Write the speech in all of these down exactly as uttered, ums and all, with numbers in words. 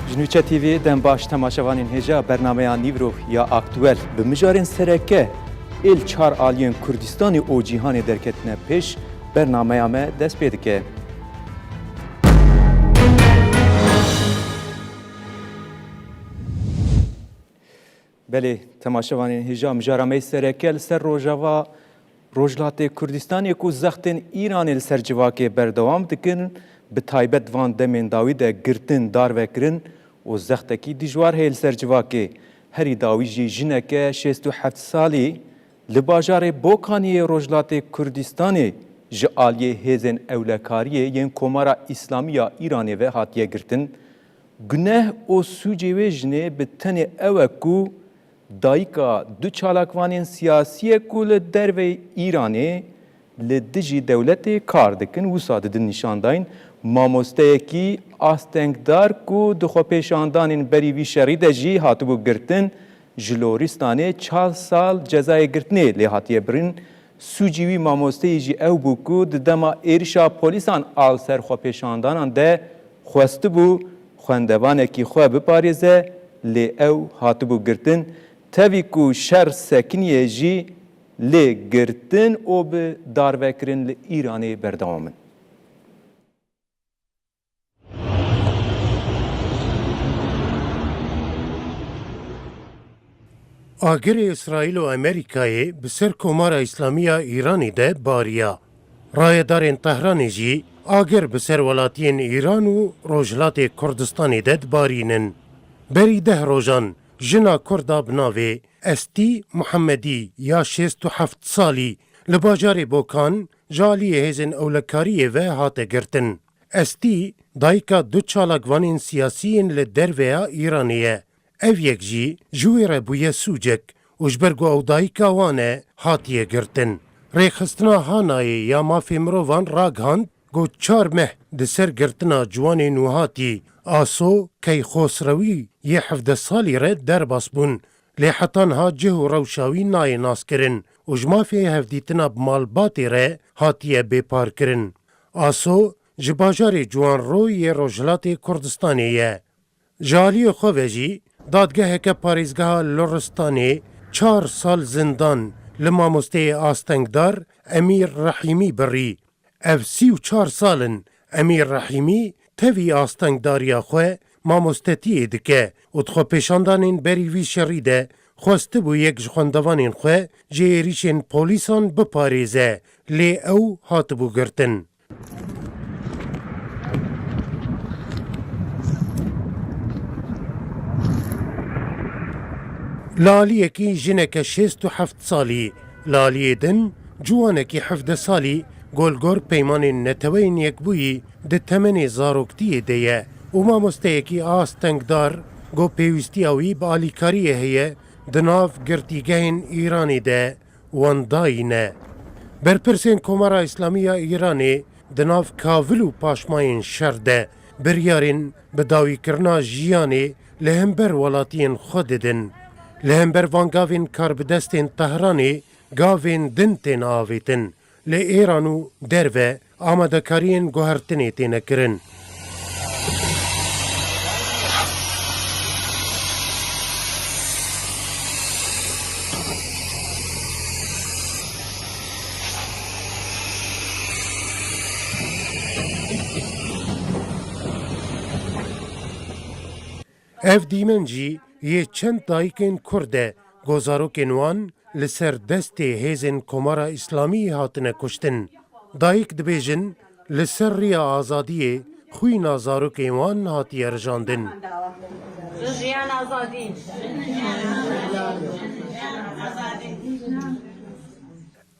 Ji Nûçe T V dem baş temaşevanên hêja bernameya Nîvro ya Aktuel. Bi mijarên sereke ê li çar aliyên Kurdistanê û cîhanê derketine pêş, bernameya me dest pê dike. Belê, temaşevanên hêja, mijara me yê sereke li ser Rojava, Rojhilatê Kurdistanê ku zextên Îranê li ser civakê berdewam dikin, bi taybet van demên dawî de girtin, darvekirin û zextekî dijwar heye li ser civakê. Herî dawî jî jineke şêst û heft salî li bajarê Bokaniyê Rojhilatê Kurdistanê ji aliyê hêzên ewlekariyê yên Komara Îslamî ya Îranê ve hatiye girtin. Guneh û sûcê wê jinê bi tenê ew e ku dayika du çalakvanên siyasî ye ku li derveyî Îranê li dijî dewletê kar dikin, wisa didin nîşandayîn. Mamosteyekî astengdar ku di xwepêşandanên berî vî şerî de jî hatibû girtin, ji Loristanê çar sal cezayê girtinê lê hatiye birîn. Sûcî wî mamosteyê jî ew bû ku di dema êrişa polîsan a li ser xwepêşandanan de xwestibû xwendevanekî xwe biparêze, lê ew hatibû girtin. Tevî ku şer sekiniye jî, lê girtin û bi darvekirin li Îranê berdewam in. Agirê Îsraîl û Amerîkayê bi ser Komara Îslamî ya Îranê de bariya. Rayedarên Tehranê jî agir bi ser welatiyên Îran û Rojhilatê Kurdistanê de dibarînin. Berî deh rojan jina Kurda bi navê Estî Muhemedî ya şêst û heft salî li bajarê Bokan ji aliyê hêzên ewlekariyê ve hate girtin. Estî dayika du çalakvanên siyasî yên li derveya Îranê ye. Ev yek jî ji wê re bûye sûcek û ji ber ku ew dayika wan e, hatiye girtin. Rêxistina Hanayê ya Mafê Mirovan ragihand ku çar meh di ser girtina ciwanên nûhatî Aso Keyxosrewî yê hevdeh salî re derbas bûn, lê heta niha cih û rewşa wî nayê naskirin û ji mafê hevdîtina bi malbatê re hatiye bêparkirin. Aso ji bajarê Ciwanro yê Rojhilatê Kurdistanê ye. Ji aliyê xwe ve jî dadgeheke parêzgeha Loristanê çar sal zindan li mamosteyê astengdar Emîr Rehîmî birî. Ev sî û çar sal in Emîr Rehîmî tevî astengdariya xwe mamostetiyê dike û di xwepêşandanên berî vî şerî de xwestibû yek ji xwendevanên xwe ji êrîşên polîsan biparêze, lê ew hatibû girtin. Li aliyekî jineke şêst û heft salî, li aliyê din ciwanekî hevdeh salî ku li gor Peymanên Neteweyên Yekbûyî di temenê zaroktiyê de ye û mamosteyekî astengdar ku pêwîstiya wî bi alîkariyê heye di nav girtîgehên Îranê de wendayî ne. Berpirsên Komara Îslamî ya Îranê di nav kavil û paşmayên şer de biryarên bi dawîkirina jiyanê li hember welatiyên xwe didin. Li hember van gavên karbidestên Tehranê gavên din tên avêtin. Li Êran û derve amadekariyên guhertinê têne kirin. Ev dîmen jî yê çend dayikên Kurd e, ku zarokên wan li ser destê hêzên Komara Îslamî hatine kuştin. Dayik dibêjin, li ser riya azadiyê xwîna zarokên wan hatiye rijandin. Jiyan azadî.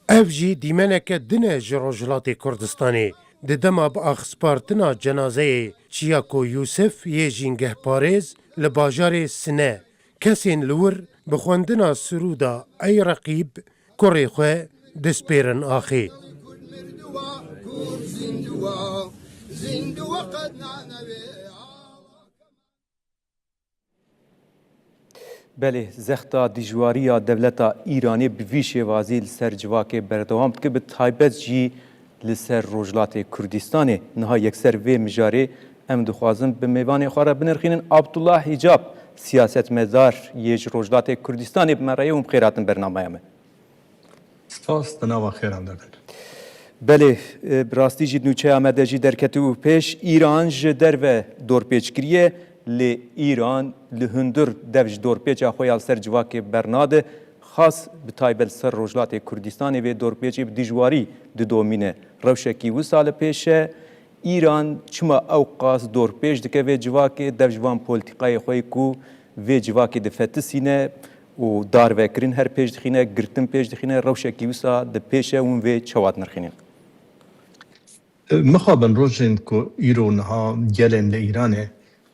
Ev jî dîmeneke din e ji Rojhilatê Kurdistanê. Di dema bi axispartina cenazeyê Çiyako Yûsif yê jîngehparêz li bajarê Sine, kesên li wir bi xwendina sirûda Ey Reqîb kurê xwe dispêrin axê. Belê, zexta dijwariya dewleta Îranê bi vî şêwazî li ser civakê berdewam dike, bi taybet jî li ser Rojhilatê Kurdistanê. Niha yekser vê mijarê Em dixwazin bi mêvanê xwe re binirxînin. Abdullah Hicab, siyasetmedar yê ji Rojhilatê Kurdistanê, bi me re ye û bi xêr hatin bernameya me. Spas, di nava xêran de bin. Belê, e, bi rastî jî nûçeya me de jî derketibû pêş. Îran ji derve dorpêç kiriye, lê Îran li hundir dev ji dorpêça xwe ya li ser civakê bernade. Xas bi taybet li ser Rojhilatê Kurdistanê vê dorpêçê bi dijwarî didomîne. Rewşekî wisa li pêş e. Îran çima ew qas dorpêç dike vê civakê? Dev ji van polîtîkayê xwe yê ku vê civakê difetisîne û darvekirin her pêş dixîne, girtin pêş dixîne, rewşekî wisa di pêş e, hûn vê çawa dinirxînin? Mixabin rojên ku îro niha gelên li Îranê,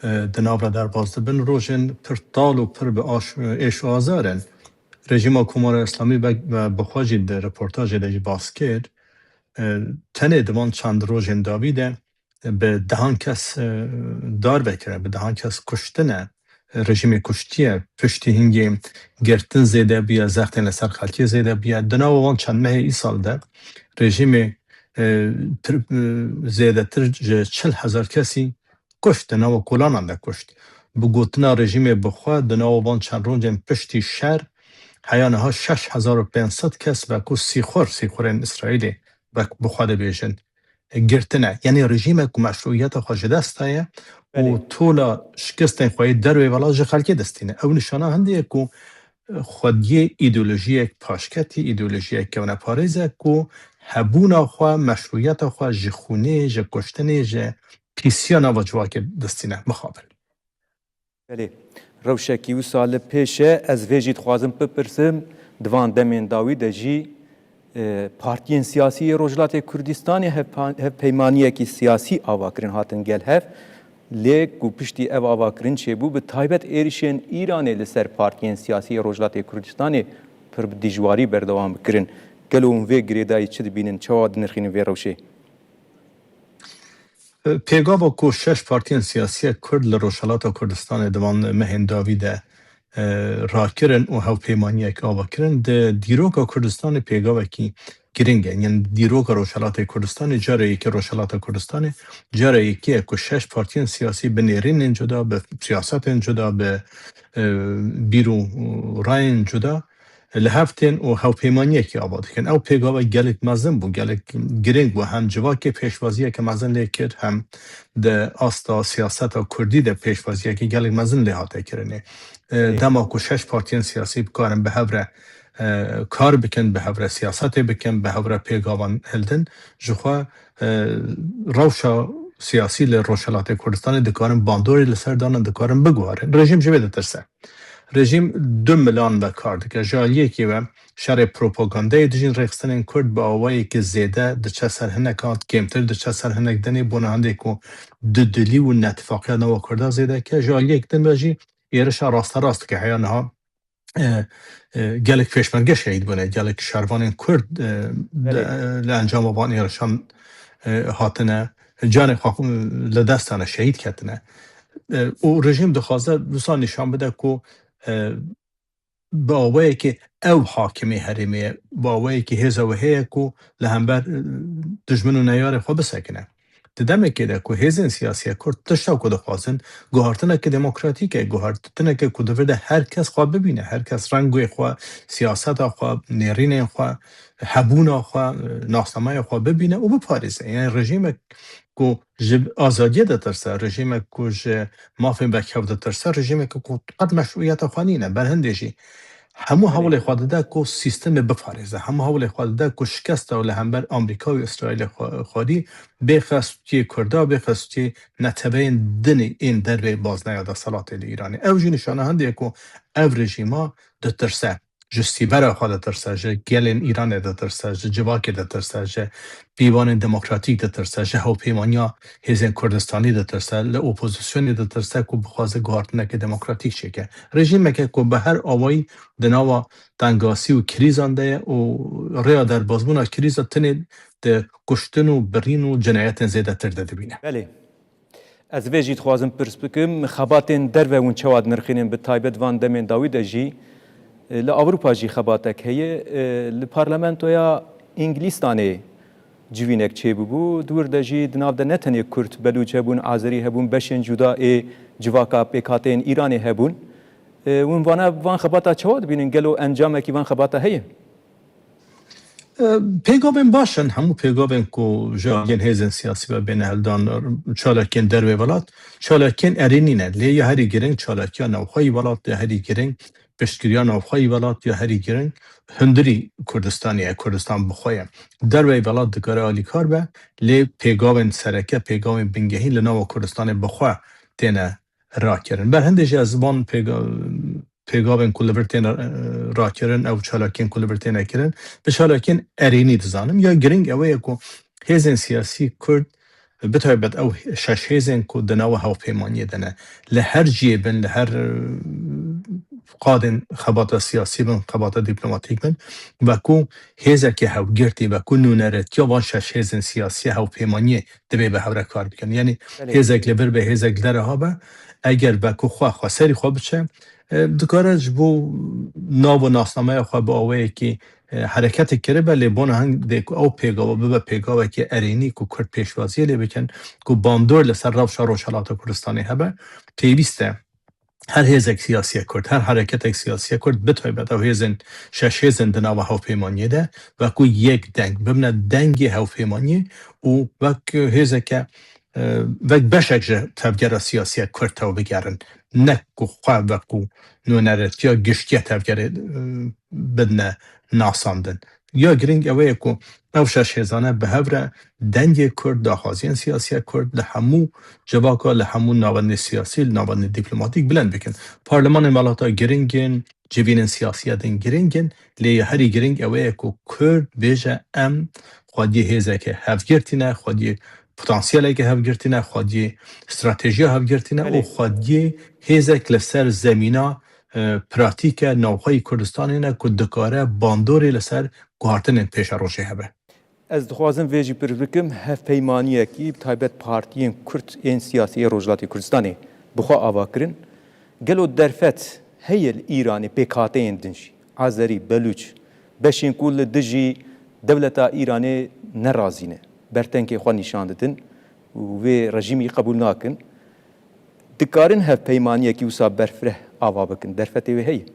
e, di nav re derbas dibin, rojên pir tal û pir bi aş-, êş û azar in. Rejîma Komara Îslamî ve, ve bi xwe jî di reportajê de jî bas kir. E, tenê di van çend rojên dawî de bi dehan kes, e, darve kirine, bi dehan kes kuştine. Rejîmê kuştiye, piştî hingê girtin zêde bûye, zextên li ser xelkê zêde bûye. Di nava wan çend mehê îsal de rejîmê, e, pir, e, zêdetir ji çil hezar kesî kuşt, di nava kolanan de kuşt. Bi gotina rejîmê bi xwe, di nava van çend rojên piştî şer, heya niha şeş hezar û pênc sed kes wekû sîxur, sîxurên Îsraîlê wek bi xwe dibêjin, girtine. Yanî rejîmek ku meşrûiyeta xwe ji dest daye û Belê. tola şikestên xwe yê dervê welat ji xelkê distîne. Ew nîşana hindê ye ku xwediyê îdeolojiyek paşketî, îdeolojiyek kewneparêz e ku hebûna xwe, meşrûiyeta xwe ji xûnê, ji kuştinê, ji pîsiya nava civakê distîne. Mixabin. Belê, rewşekî wisa li pêş e. Ez vê jî dixwazim bipirsim, di van demên dawî de jî, e, partiyên siyasî yê Rojhilatê Kurdistanê hevpa-, hevpeymaniyekî siyasî ava kirin, hatin gel hev. Lê ku piştî ev avakirin çêbû, bi taybet êrişên Îranê li ser partiyên siyasî yê Rojhilatê Kurdistanê pir bi dijwarî berdewam kirin. Gelo hûn vê girêdayî çi dibînin, çawa dinirxînin vê rewşê? Pêgava ku şeş partiyên siyasî ye Kurd li Rojhelata Kurdistanê di van mehên dawî de, e, rakirin û hevpeymaniyek ava kirin, di dîroka Kurdistanê pêgavekî giring e. Yanî dîroka Rojhelatê Kurdistanê, cara yekê Rojhelata Kurdistanê, cara yekê ye ku şeş partiyên siyasî bi nêrînên cuda, bi siyasetên cuda, bi, e, bîr û rayên cuda li hev tên û hevpeymaniyekî ava dikin. Ew pêgava gelek mezin bû, gelek giring bû. Hem civakê pêşwaziyeke mezin lê kir, hem di asta siyaseta kurdî de pêşwaziyekî gelek mezin lê hate kirinê. E, Ê. Dema ku şeş partiyên siyasî bikarin bi hev re, e, kar bikin, bi hev re siyasetê bikin, bi hev re pêgavan hildin, ji xwe, e, rewşa siyasî li Rojhilatê Kurdistanê dikarin bandorê li ser danin, dikarin biguherin. Rejîm ji vê ditirse. Rejîm du milan ve kar dike. Ji aliyekî ve şerê propagandayê dijîn rêxistinên Kurd bi awayekî zêde diçe ser hinek an, kêmtir diçe ser hinek dinê, bona hindê ku dudilî û netifaqiya nava Kurda zêde dike. Ji aliyek din ve jî êrişa rasterast dike. Heya niha, e, e, gelek pêşmerge şehîd bûne, gelek şervanên Kurd, e, Belê. de, li encama van êrişan, e, hatine, canê xwe, e, li dest dane, şehîd ketine. E, û rejîm dixwaze wisa nîşan bide ku, e, bi awayekî ew hakimê herêmê ye, bi awayekî hêza wê heye ku li hember, e, dijmin û neyarê xwe bisekine. Di demekê de ku hêzên siyasî ya Kurd tişta ku dixwazin, guhartineke demokratîk e, guhartineke ku di vir de her kes xwe bibîne, her kes rengê xwe, siyaseta xwe, nêrînên xwe, hebûna xwe, e, nasnameya xwe bibîne û biparêze. Yani rejîmek ku ji azadiyê ditirse, rejîmek ku ji mafên vekhev ditirse, rejîmek ku qet meşrûiyeta xwe nîne, berhindê jî hemû Belê. hewlê xwe dide ku sîstemê biparêze, hemû hewlê xwe dide ku şikesta li hember Amerîka û Îsraîlê xwe-, xwedî bêxe stûyê Kurda, bêxe stûyê neteweyên din ên dervê bazneya desthilatê li Îranê. Ew jî nîşana hindê ye ku ev rejîma ditirse. Ji sîbera xwe ditirse, ji gelên Îranê ditirse, ji civakê ditirse, ji pîvanên demokratîk ditirse, ji hevpeymaniya hêzên Kurdistanî ditirse, li opozisyonê ditirse ku bixwaze guhartineke demokratîk çêke. Rejîmeke ku bi her awayî di nava tengasî û krîzan de ye û rêya derbasbûna krîza tenê di kuştin û birîn û cinayetên zêdetir de dibîne. Belê. Ez vê jî dixwazim pirs bikim, xebatên derve hûn çawa dinirxînin, bi taybet van demên dawî de jî, e, li Ewropa jî xebatek heye, e, li Parlamentoya Îngilîstanê civînek çêbûbû. Di wir de jî di nav de ne tenê Kurd, Belûç hebûn, Azerî hebûn, beşên cuda ê civaka pêkhateyên Îranê hebûn. E, hûn vana, van xebata çawa dibînin? Gelo encamekî van xebata heye? E, Pêgavên baş in, hemû pêgavên ku ji aliyên hêzên siyasî ve bêne hildan, çalakiyên dervê welat, çalakiyên erênî ne. Lê ya herî giring çalakiya navxweyî welat, ya herî giring piştgiriya navxweyî welat, ya herî giring hundirî Kurdistanê ye, Kurdistan bi xwe ye. Derveyî welat dikare alîkar be, lê pêgavên sereke, pêgavên bingehîn li nava Kurdistanê bi xwe têne rakirin. Ber hindê jî ez van pêga-, pêgavên ku li vir tên, e, rakirin, ew çalakiyên ku li vir têne kirin, bi çalakiyên erênî dizanim. Ya giring ew ye ku hêzên siyasî Kurd, bi taybet ew şeş hêzên ku di nava hevpeymaniyê de ne, li her cihê bin, li her, e, qadên xebata siyasî bin, xebata dîplomatîk bin, veku hêzeke hevgirtî, veku nûneretiya van şeş hêzên siyasî hevpeymaniyê divê bi hev re kar bikin. Yanî Belê. Hêzek li vir be, hêzek li dera be, eger veku xwe, xwe serî xwe biçe, e, dikare ji bo nav û nasnameya xwe bi awayekî, e, hereketek kiribe, lê bona hindê ku ew pêgava bibe pêgavekî erênî ku Kurd pêşwaziyê lê bikin, ku bandor li ser rewşa Rojhelata Kurdistanê hebe, pêwîst e her hêzek siyasî ye Kurd, her hereketek siyasî ye Kurd, bi taybet ew hêzên, şeş hêzên di nava hevpeymaniyê de, veku yek deng bimine dengê hevpeymaniyê û wek hêzeke, e, wek beşek ji tevgera siyasî ye Kurd tev bigerin. Ne ku xwe veku nûneretiya giştî ye tevgerê, e, bidine nasandin. Ya giring ew ye ku ew şeş hêzane bi hev re dengê Kurd, daxwaziyên siyasî ya Kurd li hemû civaka, li hemû navendên siyasî, li navendên dîplomatîk bilind bikin. Parlemanên welata giring in, civînên siyasî ya din giring in, lê ya herî giring ew ye ku Kurd bêje, em xwediyê hêzeke hevgirtî ne, xwediyê potansiyeleke hevgirtî ne, xwediyê stratejiya hevgirtî ne û Belê. Xwediyê hêzek li ser zemîna, e, pratîke navxweyî Kurdistanê ne ku dikare bandorê li ser guhartinên pêşerojê hebe. Ez dixwazim vê jî pir bikim, hevpeymaniyekî, bi taybet partiyên Kurd ên siyasî yê Rojhilatê Kurdistanê bi xwe ava kirin. Gelo derfet heye li Îranê pêkhateyên din jî, Azerî, Belûç, beşên ku li dijî dewleta Îranê nerazî ne, bertenkê xwe nîşan didin û vê rejîmî qebûl nakin, dikarin hevpeymaniyekî wisa berfireh ava bikin? Derfetê wê heye?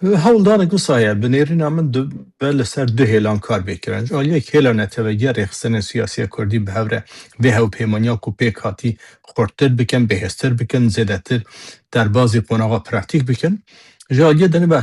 Hewldanek wisa heye. Bi nêrîna min dibe li ser du hêlan kar bê kirin. Ji aliyek hêla netewegiya rêxistinên siyasî ya Kurdî bi hev re vê hevpêmaniya ku pêk hatî xurttir bikin, bihêztir bikin, zêdetir derbazî qonaxa pratîk bikin. Ji aliyê din ve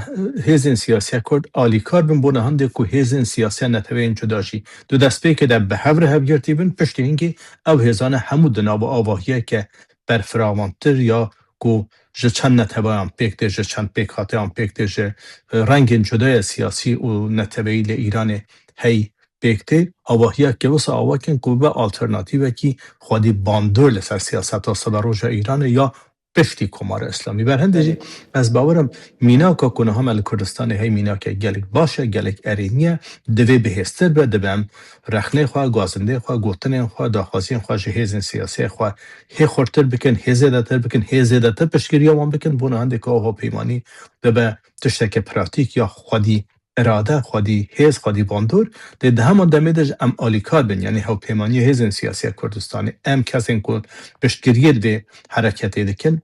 hêzên siyasî ya Kurd alîkar bin bona hindê ku hêzên siyasî ya neteweyên cuda jî di destpêkê de bi hev re hevgirtî bin, piştî hingê ew hêzane hemû di nava avahiyeke berfiravandtir ya ku ji çend neteweyan pêk tê, ji çend pêkhateyan pêk tê, ji, e, rengên cuda ya siyasî û neteweyî li Îranê hey pêk tê, avahiya ke wisa ava kin ku bibe alternatîvekî xwedî bandor li ser siyaseta siberoja Îranê ya piştî Komara Îslamî. Ber hindê jî Belê. Ez bawer im mînaka ku niha me li Kurdistanê hey mînake gelek baş e, gelek erênî ye, divê bihêztir be, dibe em rexnê xwe, gazindê xwe, gotinên xwe, daxwaziyên xwe ji hêzên siyasî xwe hê xurtir bikin, hê zêdetir bikin, hê zêdetir piştgiriya wan bikin, bona hindê ku ew hevpeymanî bibe tişteke pratîk ya xwedî irade, xwedî hêz, xwedî bandor. Lê di heman demê de jî em alîkar bin, yanî hevpeymaniyê hêzên siyasî ya Kurdistanê, em kesên ku piştgiriyê li vê hereketê dikin,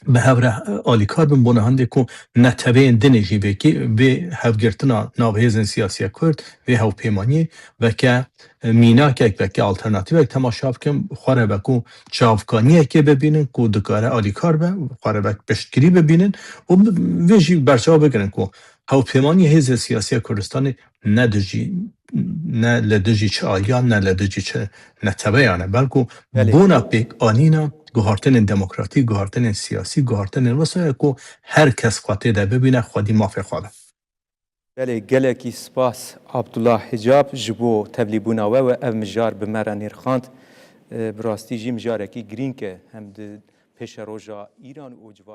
bi hev re, e, alîkar bin, bona hindê ku neteweyên dinê jî vêkê, vê hevgirtina nav hêzên siyasî ya Kurd, vê hevpeymaniyê weke, e, mînakek, weke alternatîvek temaşa bikin, xwe re veku çavkaniyekê bibînin ku dikare alîkar be, xwe re wek piştgirî bibînin û bi-, vê jî berçav bigirin ku hevpeymaniyê hêzên siyasî ya Kurdistanê ne dijî, ne li dijî çi aliyan, ne li dijî çi neteweyan e, belku Belê. Bona pêkanîna guhartinên demokratîk, guhartinên siyasî, guhartinên wisa ye ku her kes xwe tê de bibîne, xwedî mafê xwe be. Belê, gelekî spas Abdullah Hicab ji bo tevlîbûna we we ev mijar bi me re nirxand. E, bi rastî jî mijarekî girîng e, hem di pêşeroja Îran û civa